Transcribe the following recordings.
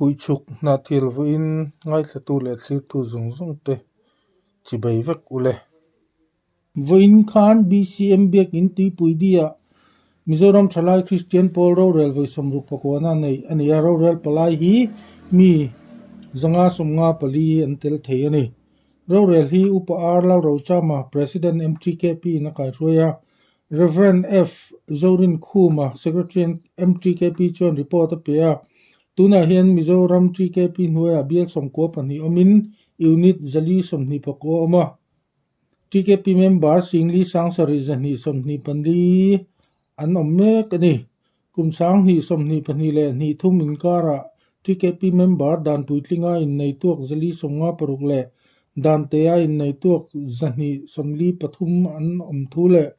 Huichhuk Hnahthial vawiin ngaithlatu leh thlirtu zawng zawng te chibai vek u le. Vawiin khan BCM Biakin Tuipui Di-ah Mizoram Thalai Kristian Pawl rorel vawi 64 a neih a ni a, rorel palai hi mi 554 an tel thei a ni. Rorel hi Upa R Lalrochama, President MTKP in a kaihruai a, Rev. F Zorinkhuma, Secretary MTKP chuan report a pe a, tunah hian Mizoram TKP hnuaiah bial 92 awmin Unit 429 a awm a. TKP member Singli Sangsarih 224 an awm mek a ni. Kum 2022 leh hnih thum inkarah TKP member dan puitlinga innei tuak 456 leh dan tea innei tuak 243 an awm thu leh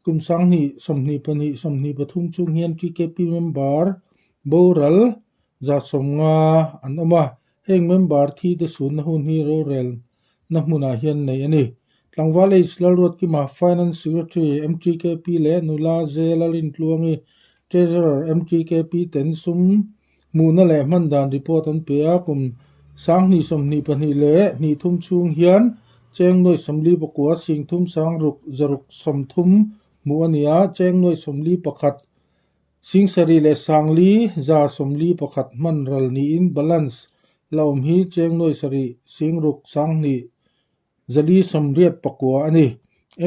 kum 2022 23 chhung hian TKP member boral 150 an awm a. Heng member thi te sunna hun hi rorel na hmunah hian neih a ni. Tlangval H Lalruatkima, Finance Secretary, MTKP leh Nula J Lalrintluangi, Treasurer, MTKP ten sum hmuhna leh hman dan report an pe a, kum 2022 leh hnih thum chhung hian cheng nuai 49 singthum sangruk zaruk 30 hmuh a ni a, cheng nuai 41 Singsarih leh Sangli 41 hman ral niin balance la awm hi cheng nuai sarih singruk sanghnih 489 a ni.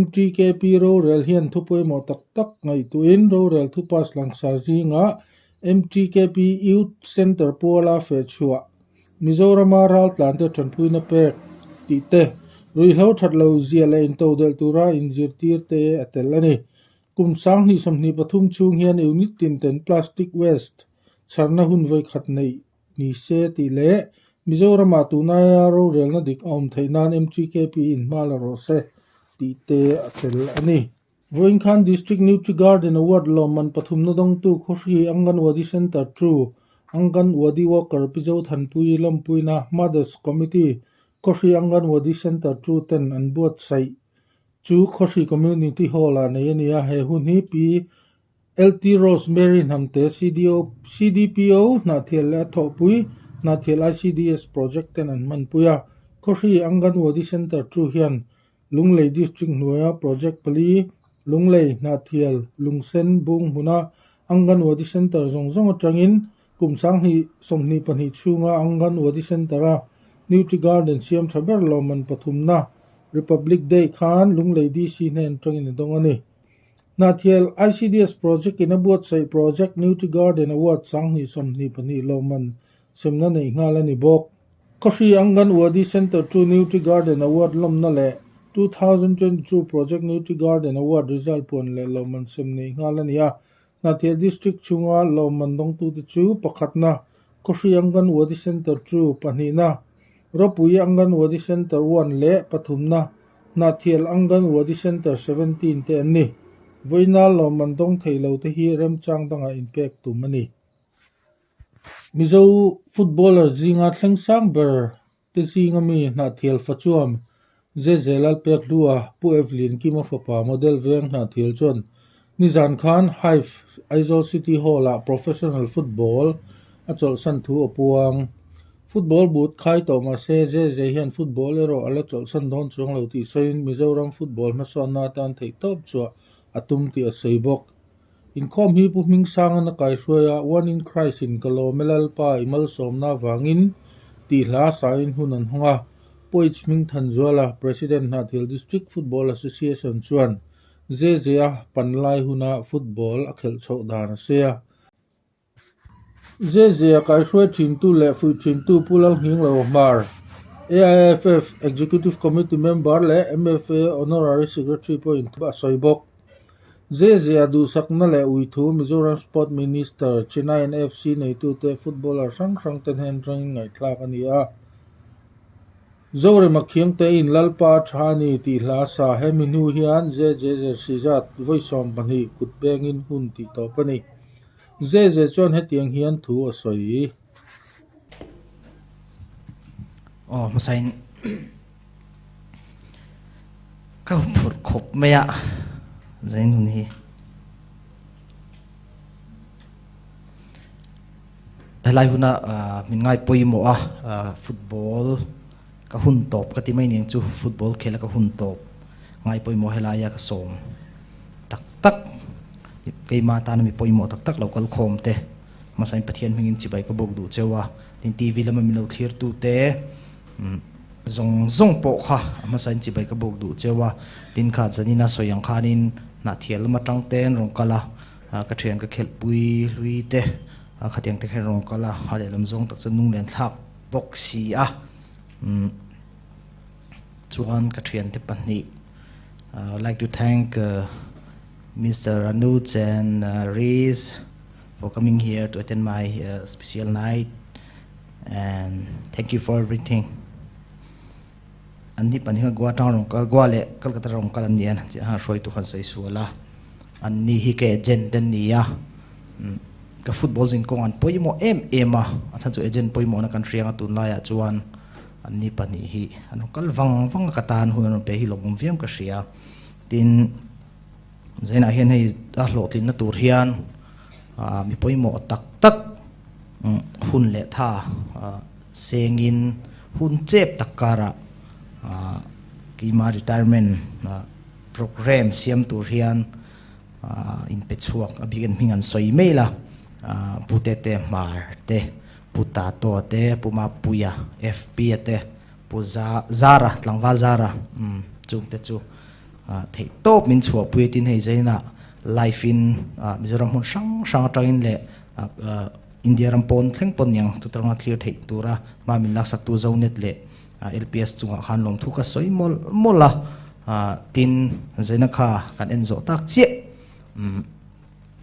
MTKP rorel hian thu pawimawh tak tak ngaihtuahin rorel thu pass langsar zingah MTKP Youth Centre puala fehchhuah Mizorama raltlante tanpuina pek tih te, ruihhlo that lo zia leh intodelh tura inzirtir te a tel a ni. Kum 2023 chhung hian unit tin ten plastic waste chharna hun vawikhat neih ni se tih leh Mizoramah tunaia rorelna dik a awm theih nan MTKP in hma la rawh se tih te a tel a ni. Vawiin khan District Nutri Garden Award lawmman pathumna dawngtu Khawhri Anganwadi Centre chu Anganwadi Worker Pi Zothanpui lawmpuina Mothers Committee Khawhri Anganwadi Centre chu ten an buatsaih Chu Khawhri Community Hall-ah nei a ni a, he hun hi Pi LT Rosemary Hnamte, CDO, CDPO Hnahthial leh a thawhpui Hnahthial ICDS Project ten an hmanpui a. Khawhri Anganwadi Centre chu hian Lunglei District hnuaia project pali, Lunglei, Hnahthial, Lungsen, Bung hmuna Anganwadi Centre zawng zawng atangin kum 2022 chhunga Anganwadi Centre-a Nutri Garden siam tha ber lawmman pathumna Republic Day khan Lunglei DC hnen atangin a dawng a ni. Hnahthial ICDS Project in a buatsaih Project Nutri Garden Award 2022 lawmman semna neih nghal a ni bawk. Khawhri Anganwadi Centre chu Nutri Garden Award lawmna leh 2022 Project Nutri Garden Award result puan leh lawmman sem neih nghal a ni a. Hnahthial District chhunga lawmman dawngtute chu pakhatna Khawhri Anganwadi Centre chu pahnihna, Ropui Anganwadi Centre one leh pathumna, Hnahthial Anganwadi Centre 17 te an ni. Vawiina lawmman dawng thei lo te hi remchang dangah inpek tum a ni. Mizo footballer zinga thleng sang ber te zinga mi Hnahthial Fachuam Zeze Lalpek Hlua, Pu Evelyn Kima fapa model veng Hnahthial chuan nizan khan Hive Aizawl City Hall-ah professional football a chawlhsan thu a puang. Football but khai tawh mah se Zeze hian football erawh a la chawlhsan dawn chuang lo tih sawiin Mizoram football hmasawnna atan theihtawp chhuah a tum tih a sawi bawk. Inkhawm hi Pu Hmingsanga na kaihruai a, One in Christ in ka lawm e Lalpa i malsawmna avangin tih hla sain hun an hawng a. Poich Hmingthanzuala, President Hnahthial District Football Association chuan Zezea panlai huna football a khelh chhoh dan a sawi a. Zezea kaihruai thintu leh fuih thintu Pu Lalnghinglo Hmar, AIFF Executive Committee member leh MFA Honorary Secretary pawhin a sawi bawk. Zezea duhsakna leh uithu Mizoram Sport Minister, Chennaiyin FC neitute footballer hrang hrang te hnen atangin ngaihthlak a ni a. Zorema Khiangte in Lalpa tha a ni tih hla sa hemi hnu hian ZJZ Sizat vawi 12 kut pengin hun tih tawp a ni. Zeze chuan hetiang hian thu a sawi. Aw hmasain ka phurh khawp mai a Zainun hi. Helai huna min ngai pawimawh a, football ka hun tawp ka ti mai ning chu football khela ka hun tawp ngai pawimawh helaia ka sawm tak tak keimah tana mi pawimawh tak tak lo kal khawm te hmasain Pathian hmingin chibai ka bawk duh cheu a, tin TV lama min lo thlir tu te zawng zawng pawh kha a hmasain chibai ka bawk duh cheu a, tin kha zanina sawi ang khanin hnahthial lama tang ten rawn kal a, ka thian ka khelhpui hlui te. A khatiang te khan rawn kal a, a lehlam zawng tak chu nunglen thlak bawk si a. Umm chuan ka thiante pahnih I would like to thank Mister Anuj and Riz for coming here to attend my special night and thank you for everything. An ni pahnih kha Goa atang rawn kal Goa leh Kolkata rawn kal an ni a hruaitu khan sawi sual a. An ni hi ka agent an ni a, ka football zin kawng an pawimawh em em a, a chhan chu agent pawimawhna kan hriang a tunlaiah chuan an ni pahnih hi an rawn kal vang vang a ka tan hun an rawn pe hi lawmawm viau ka hria. Tin, Zainah hian hei a hlawhtlinna tur hian mi pawimawh tak tak hun leh tha sengin hun chep tak karah keimah retirement Programme siam tur hian inpe chhuak a bikin hming an sawi mai la, Pu Tete Hmar te, Pu Tatoa te, Pu Mapuia, FP-a te, Pu Zara, Tlangval Zara chung te chu theih tawp min chhuahpui a tin hei zainah live in Mizoram hmun hrang hrang atangin leh India ram pawn thleng pawn niang chutanga thlir theih tura hma min laksaktu Zonet leh LPS chungah khan lawmthu ka sawi mawlh mawlh a, tin Zaina kha kan en zawh tak chiah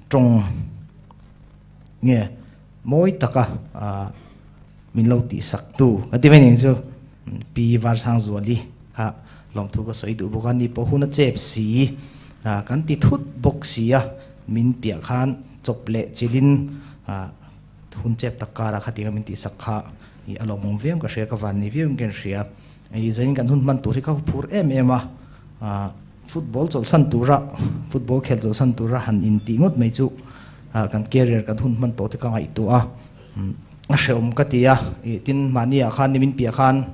tawng nge mawi taka min lo tihsak tu ka ti mai ning chu Pi Varsangzuali kha lawmthu ka sawi duh bawk a, ni pawh hun a chep si kan ti thut bawk si a, min piah khan chawp leh chilhin Hun chep tak karah khatianga min tihsak kha i a lawmawm viau ka hria, ka van ni viau in ka inhria. I zain kan hun hman tur hi ka phur em em a, football chawlhsan tura, football khel chawlhsan tura han intih ngawt mai chu kan career kan hun hman tawh te ka ngaihtuah a, a hrehawm ka ti a. I tin mahniah khan nimin piah khan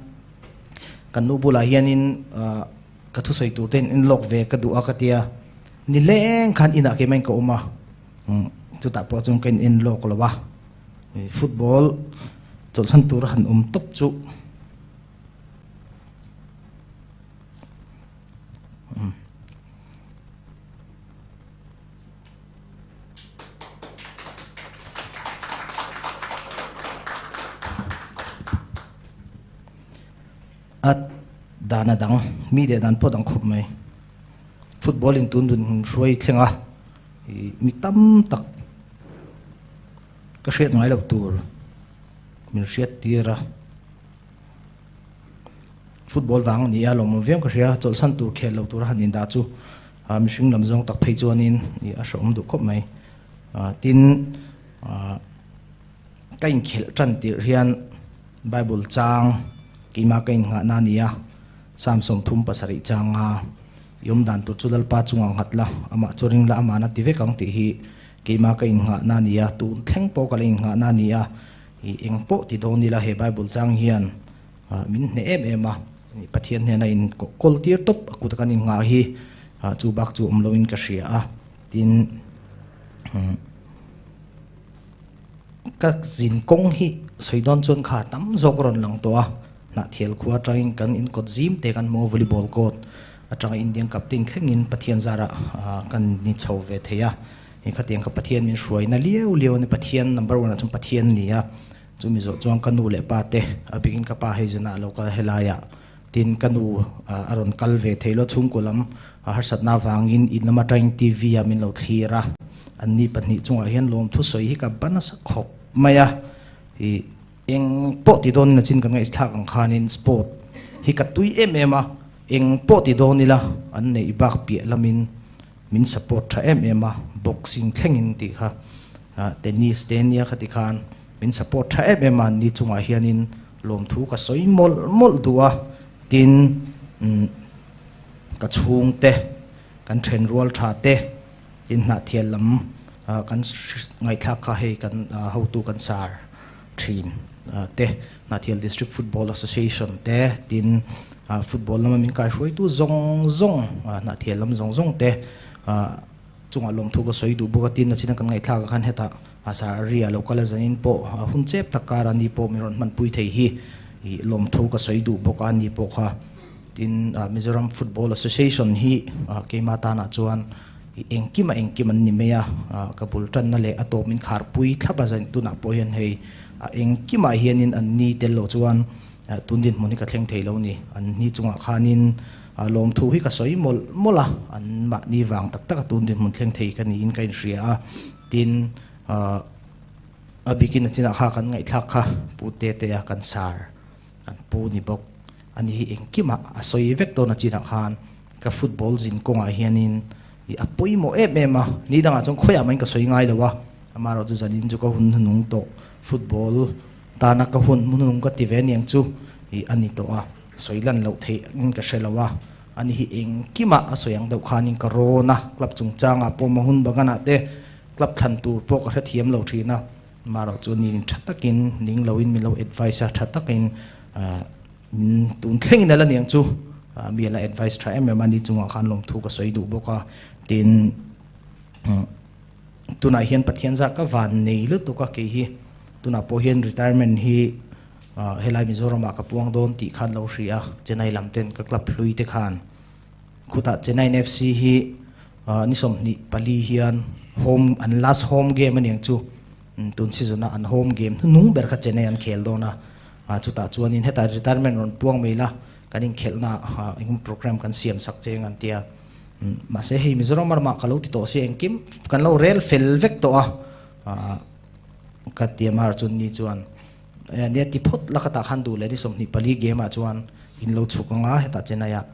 kan nu bulah hianin ka thusawi tur te in lawk ve ka duh a ka tia, nileng khan inah keimah in ka awm a. Chutah pawh chuan ka in en lawk lo a, football chawlhsan tur a han awm tawp chu a dan a dang mi leh dan pawh a dang khawp mai football in tun dun hruai thleng a. Ih mi tam tak ka hriat ngai loh tur min hriat tir a, football vang a ni a lawmawm viau ka hria, chawlhsan tur khel lo tura han indah chu mihring lam zawng tak phei chuanin ih a hrehawm duh khawp mai. Tin ka inkhelh tan tirh hian Bible chang keimah ka innghahna a ni a, Psalm 37 changa I awm dan tur chu Lalpa chungah nghat la, amah chu ring la, amahna ti vek ang tih hi keimah ka innghahna a ni a, tun thleng pawh ka la innghahna a ni a, i eng pawh ti dawn ila he Bible chang hian min hneh em em a, Pathian hnena in kawl tir tawp a kuta kan innghah hi chu bak chu awm loin ka hria a, tin Ka zin kawng hi sawi dawn chuan kha tam zawk a rawn lang tawh a, Hnahthial khua atangin kan inkawt zim te kan hmu a, volleyball court atanga Indian Cup te inthlengin Pathian zarah kan ni chho ve thei a, hei khatiang kha Pathian min hruaina liau liau a ni, Pathian number one ah chuan Pathian a ni a, chumi zawh chuan ka nu leh pa te a bikin ka pa hei zanah lo kal helaiah tin ka nu a rawn kal ve thei lo chhungkaw lam harsatna avangin in lam atangin TV ah min lo thlir a, anni pahnih chungah hian lawmthu sawi hi ka ba nasa khawp mai a, ih eng pawh ti dawn ila chin kan ngaihthlak ang khanin sport hi ka tui em em a, eng pawh ti dawn ila an neih bak piah lamin min support tha em em a, boxing thlengin tih kha tennis te ania khati khan min support tha em em a, anni chungah hianin Lawmthu ka sawi mawlh mawlh duh a, tin ka chhungte, kan thenrual tha te, tin hnahthial lam kan ngaihthlak kha hei kan hotu kan sar. Thin te, Hnahthial District Football Association te, tin football lama min kaihruaitu zawng zawng, Hnahthial lam zawng zawng te chungah lawmthu ka sawi duh bawk a, tin a chin a kan ngaihthlak ah khan hetah Sari ah lo kal a zanin pawh hun chep tak kar a ni pawh min rawn hmanpui thei hi lawmthu ka sawi duh bawk a ni pawh kha. Tin, Mizoram Football Association hi keimah tanah chuan engkim a engkim an ni mai a, ka bul tanna leh a tawp min kharpui thlap a, zain tunah pawh hian hei engkimah hianin an ni tel loh chuan tun dinhmun hi ka thleng thei lo ni. An ni chungah khanin lawmthu hi ka sawi mawlh mawlh a, an mahni vang tak taka tun dinhmun thleng thei ka niin ka inhria a. Tin, a bikin a chinah kha kan ngaihthlak kha Pu Tetea kan sar. An pu ni bawk. Ani hi engkimah a sawi vek dawn a chinah khan ka football zin kawngah hianin ih a pawimawh em em a, ni dangah chuan khawiah mahin ka sawi ngai lo a, amaherawh chu zanin chu ka hun hnung tawh football tana ka hun hnung ka ti ve aniang chu ih a ni tawh a, sawi lan loh theih in ka hre lo a, ani hi engkimah a sawi ang deuh khanin ka rawn a, club chungchangah pawh Mohun Bagan-ah te club thlan tur pawh ka hrethiam lo thin a. Marawh chu nin tha takin ning loin min lo advice a, tha takin min tun thlengin a la niang chu mi a la advice tha em em a, ni chungah khan lawmthu ka sawi duh bawk a. Tin, tunah hian Pathian zah ka van nei lutuk a kei hi tunah pawh hian retirement hi helai Mizoramah ka puang dawn tih khan lo hria a, Chennai lam ten ka club hlui te khan Khutah Chennaiin FC hi ni 24 hian home an last home game aniang chu tun season a an home game hnung ber kha Chennai an khel dawn a, chutah chuanin hetah retirement rawn puang mai la kan inkhelhna engemaw program kan siam sak che ang an tia. Mahse hei Mizoram ramah ka lo ti tawh si engkim kan lo rel fel vek tawh a ka ti a mar chuan ni chuan nia ti phawt la khatah khan duh leh ni 24 game ah chuan in lo chhuk anga hetah Chennai ah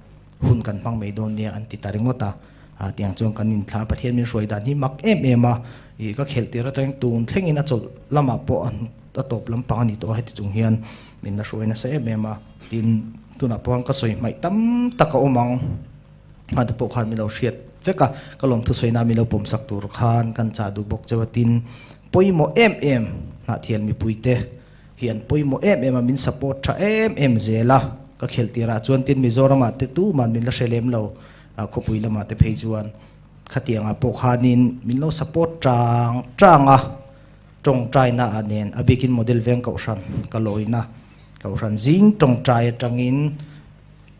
hun kan hmang mai dawn nia an ti ta ringawt a, tiang chuan kan inthla Pathian min hruai dan hi mak em em a, ih ka khelh tir atangin tun thlengin a chawlh lamah pawh a tawp lampang a ni tawh a, heti chung hian min la hruai nasa em em a, tin tunah pawh ka sawi hmaih tam tak a awm ang, hmate pawh khan min lo hriat vek a, ka lawmthu sawina min lo pawmsak tur khan kan chah duh bawk cheu a, tin pawimawh em em hnahthial mipuite. hi an pawimawh em em a, min support tha em em zel a, ka khelh tirah chuan tin Mizoram ah te tuman min la hre lem lo, khawpui lamah te phei chuan khatiangah pawh khanin min lo support tang tang a, tawngtaina ah nen a bikin model veng kohhran ka lawina kohhran zing tawngtai atangin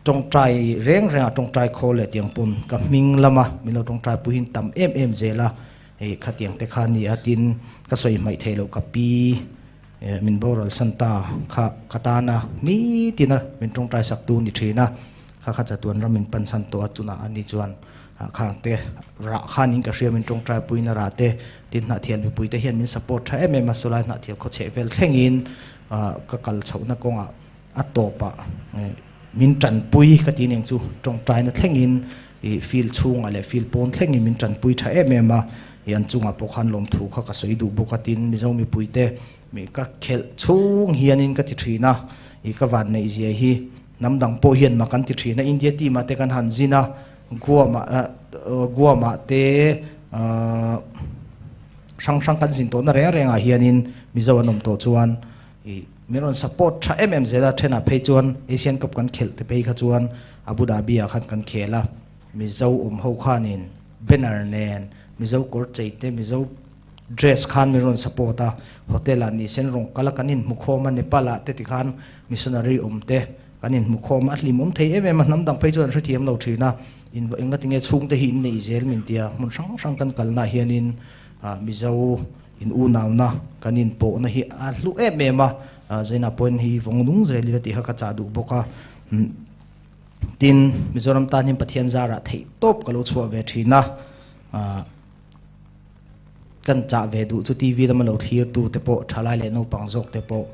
tawngtai reng reng ah tawngtai khawl leh tiang pawn ka hming lama min lo tawngtai puihin tam em em zel a, hei khatiang te kha ni a tin ka sawi hmaih theih loh ka pi. Min boral san ta kha ka tan a, nitin a min tawngtai sak tu ni thin a, kha kha chatuan ram min pan san tawh a, tunah ani chuan khang te rah khanin ka hria min tawngtai puiin a rah te, tin hnahthial mipui te hian min support tha em em a, sawlai hnahthial khawchheh vel thlengin ka kal chhohna kawngah a tawpah min tanpui ka tih nen chu tawngtaina thlengin ih field chhungah leh field pawn thlengin min tanpui tha em em a, ih an chungah pawh khan lawmthu kha ka sawi duh bawk a tin Mizo mipuite mi ka khelh chhung hianin ka ti thin a, ih ka van neih zia hi hnam dang pawh hian mak an ti thin a, India team ah te kan han zin a, Guam ah Guam ah te ahh hrang hrang kan zin tawhna reng rengah hianin Mizo an awm tawh chuan Ih min rawn support tha em em zel a, thenah phei chuan Asian Cup kan khelh te phei kha chuan Abu Dhabi ah khan kan khel a, Mizo awm ho khanin banner nen Mizo kawr chei te Mizo dress khan min rawn support a, hotel ah ni sen rawng kal a kan inhmu khawm a, Nepal ah te tikhan missionary awm te kan inhmu khawm a, a hlimawm thei em em a, hnam dang phei chuan an hrethiam lo thin a, in engatinge chhungte hi in nei zel min tia, hmun hrang hrang kan kalnaah hianin Mizo In unauna kan inpawhna hi a hlu em em a, Zaina pawhin hi vawng nung zel ila tih kha ka chah duh bawk a. Tin, Mizoram tan hian Pathian zarah theih tawp ka lo chhuah ve thin a, kan chah ve duh chu TV lama lo thlirtu te pawh, thalai leh naupang zawk te pawh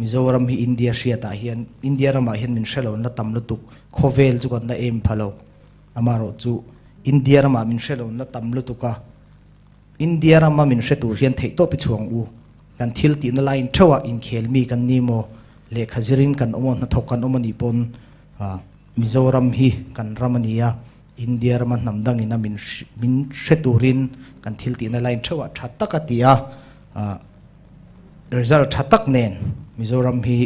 Mizoram hi India hriatah hian, India ramah hian min hre lo na tam lutuk, khawvel chu kan la em pha lo. Amaherawh chu India ramah min hre lo na tam lutuk a. India rama min hre tur hian theihtawp i chhuang u. Kan thil tihna laiin theuhah inkhel mi kan ni maw? Lehkha zirin kan awm aw, hnathawk kan awm a nih pawn Mizoram hi kan ram a ni a, India rama hnam dangin a min min hre turin kan thil tihna laiin theuhah tha tak a ti a. result tha tak nen Mizoram hi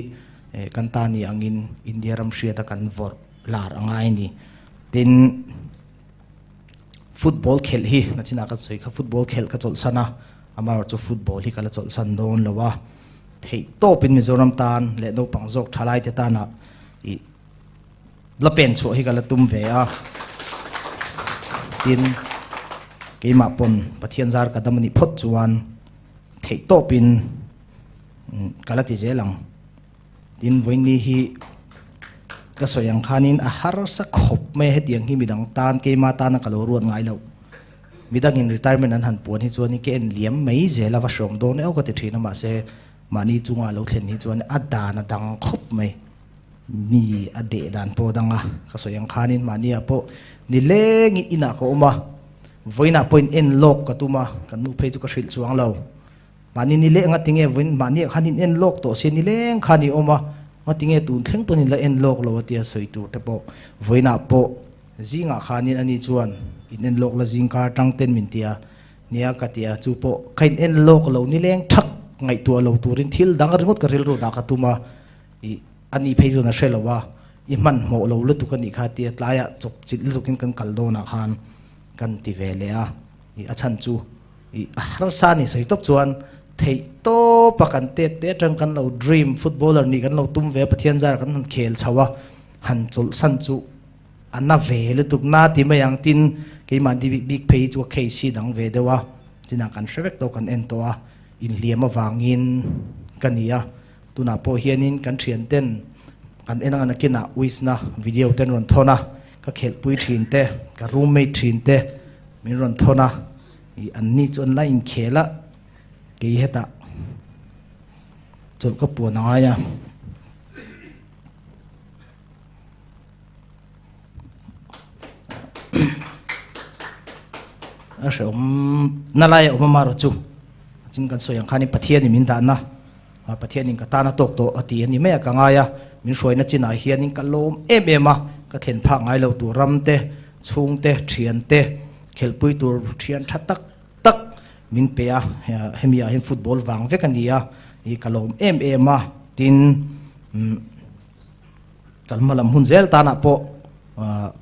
kan ta ni angin India ram hriata kan vawrh lar a ngai a ni. Tin, football khelh hi nachinah ka sawi kha football khelh ka chawlhsan a, amaherawhchu football hi ka la chawlhsan dawn lo a, theih tawpin Mizoram tan leh naupang zawk thalaite tana ih la pen chhuah hi ka la tum ve a, tin keimah pawn Pathian zar ka dam a nih phawt chuan theih tawpin ka la ti zel ang. Tin vawiinni hi ka sawi ang khanin a harsa khawp mai a, hetiang hi midang tan keima tana ka lo ruat ngai loh. Midangin retirement an han puan hi chuanin ka en liam mai zel a, va hreawm dawn eo ka ti thin a, mahse mahni chunga lo thlen hi chuan a dan a dang khawp mai. Mi a deh dan pawh a dang a, ka sawi ang khanin mahniah pawh nilengin inah ka awm a, vawiinah pawhin en lawk ka tum a, kan nu phei chu ka hrilh chuang lo. Mahni nileng a tinge vawiin mahniah khan in en lawk tawh sia nileng khan i awm a, ngatinge tun thleng pawn in la en lawk lo a tia sawi tur te pawh vawiinah pawh zingah khanin ani chuan in en lawk la zingkar tang ten min ti a, nia ka ti a, chu pawh ka in en lawk lo nileng thak ngaihtuah lo turin thil dang ringawt ka rilru dah ka tum a. I ani phei chuan a hre lo a, i hmanhmawh lo lutuk a nih kha tia tlaiah chawp chilh lutukin kan kal dawnah khan kan ti ve leh a, i a chhan chu i a harsa ni sawi tawp chuan theih tawpa kan tet te atang kan lo dream footballer nih kan lo tum ve a, Pathian zarah kan han khel chho a, han chawlhsan chu a na ve lutuk na ti mai ang tin keimahni bik bik phei chu a case hi dang ve deuh a, chinah kan hre vek tawh kan en tawh a, inhliam avangin ka ni a. Tunah pawh hianin kan thianten kan en anga nakinah wisna video te an rawn thawn a, ka khelhpui thin te, ka roommate thin te min rawn thawn a, ih an ni chu an la inkhel a, kei hetah chawlh ka puan a ngai a. A hrehawm na lai a awm a marawh chu chin kan sawi ang khanin Pathianin min dahna Pathianin ka tan a tawk tawh a ti a ni mai a ka ngai a, min hruaina chinah hianin ka lawm em em a, ka thlen phak ngai lo tur ram te, chhung te, thian te, khelhpui tur thian tha tak tak min pe a, hemi ah hian football vang vek a ni a, ih ka lawm em em a, tin umm Kan hma lam hun zel tanah pawh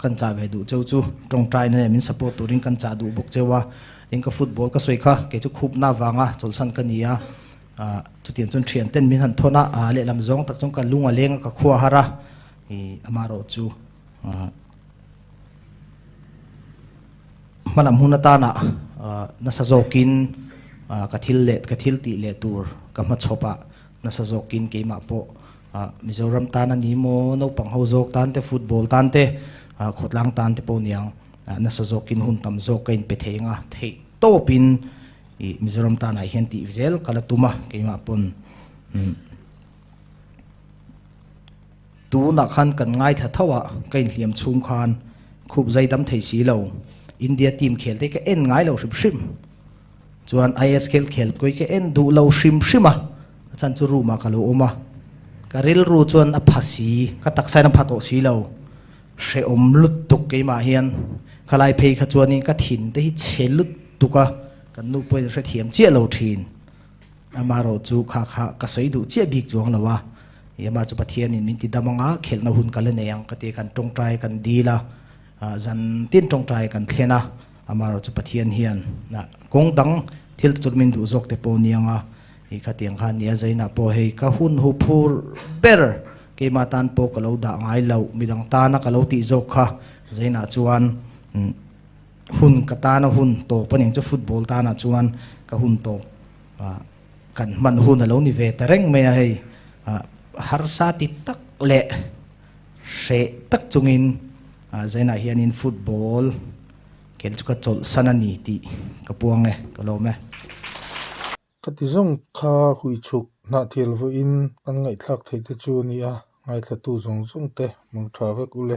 kan chah ve duh cheu chu tawngtaina nen min support turin kan chah duh bawk cheu a, tin ka football ka sawi kha kei chu khupna avanga chawlhsan ka ni a, chutiang chuan thian ten min han thawn a, lehlam zawng tak chuan ka lung a leng a ka khua har a, ih amaherawh chu hma lam hun atana nasa zawkin ka thil leh ka thil tih leh tur ka hmachhawp ah nasa zawkin keimah pawh Mizoram tan a ni maw, naupang ho zawk tan te, football tan te, khawtlang tan te pawh niang nasa zawkin hun tam zawk ka inpe thei anga theih tawpin ih Mizoram tanah hian tih zel ka la tum a keimah pawn tunah khan kan ngaithla tho a ka inhliam chhung khan khup zai dam thei si lo India team khel te ka en ngai lo hrim hrim. Chuan IS khel khel kawi ka en duh lo hrim hrim a, a chhan chu room ah ka lo awm a, ka rilru chuan a pha si, ka taksa in a pha tawh si lo, hrehawm lutuk keimah hian khalai phei kha chuanin ka thin te hi chhe lutuk a, kan nu pawhin a hrethiam chiah lo thin, amaherawh chu kha kha ka sawi duh chiah bik chuang lo a, ih amah chu Pathianin min ti dam anga khelhna hun ka la nei ang ka ti a, kan tawngtai kan dil a. Zan tin tawngtai kan thlen a, amaherawh chu Pathian hian kawng dang thil tur min duh zawk te pawh ni ang a, i khatiang khan nia zainah pawh hei ka hun hu phur ber keimah tan pawh ka lo dah ngai loh, midang tana ka lo tih zawk kha zainah chuan hun ka tana hun tawp a ning chu football tanah chuan ka hun tawp kan hman hun a lo ni ve ta reng mai a hei harsa ti tak leh Hreh tak chungin Zainah hianin football kel chu ka chawlhsan a ni tih ka puang e, ka lawm e. Ka ti zawng kha huichhuk hnahthial vawiin kan ngaihthlak theih te chu a ni a, ngaithlatu zawng zawng te mangtha vek u le.